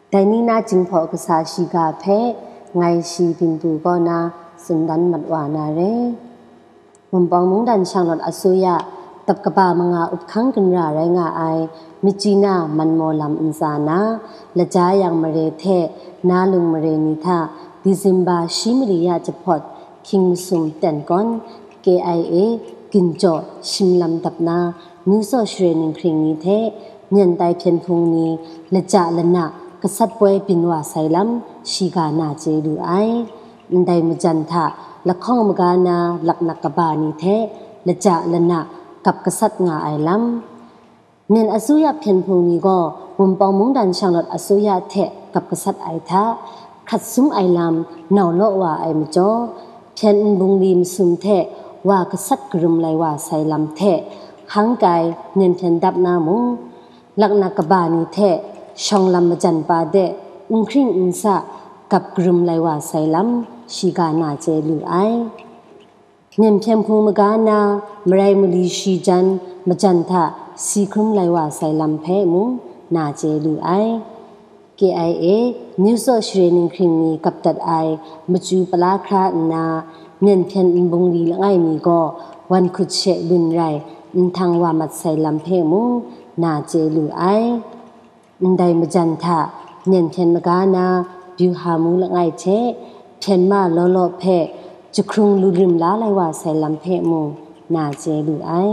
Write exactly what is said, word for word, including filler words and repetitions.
Dai ni na Jinghpaw Kasa shiga hpe ngai shi Bingdu kaw na tsun dan mat wa na re. Wunpawng mungdan shanglawt asuya dap kaba manga up hkang ginra rai nga ai Myitkyina Manmaw lam ntsa na, laja yang mare hte na lung mare ni hta Disemba shi mali ya jahpawt hkying masum ten kawn K I A ginjaw shinglam dap na, New Saw Share ninghpring ni hte myen tai hpyen hpung ni laja lana gasat poi byin wa sai lam shiga na chye lu ai. Ndai majan hta lahkawng maga na laknak kaba ni hte laja lana gap gasat nga ai lam. Myen asuya hpyen hpung ni gaw Wunpawng mungdan shanglawt asuya hte gap gasat ai hta, hkrat sum ai lam nau law wa ai majaw, hpyen nbungli masum hte wa gasat karum lai wa sai lam hte, hkang kai myen hpyen dap na mung, laknak kaba ni hte shawng lam majan pa de n hkring n sa gap karum lai wa sai lam shiga na chye lu ai. Myen hpyen hpung maga na marai mali shi jan majan hta si hkrum lai wa sai lam hpe mung na chye lu ai. K I A New Saw Share ninghpring ni gap dat ai machyu pala hkra nna, myen hpyen nbungli langai mi gaw wan hkut she lun rai nhtang wa mat sai lam hpe mung na chye lu ai. Ndai majan hta myen hpyen maga na Byuhamu langai hte hpyen ma law law hpe jahkrung lu rim la lai wa sai lam hpe mung na chye lu ai.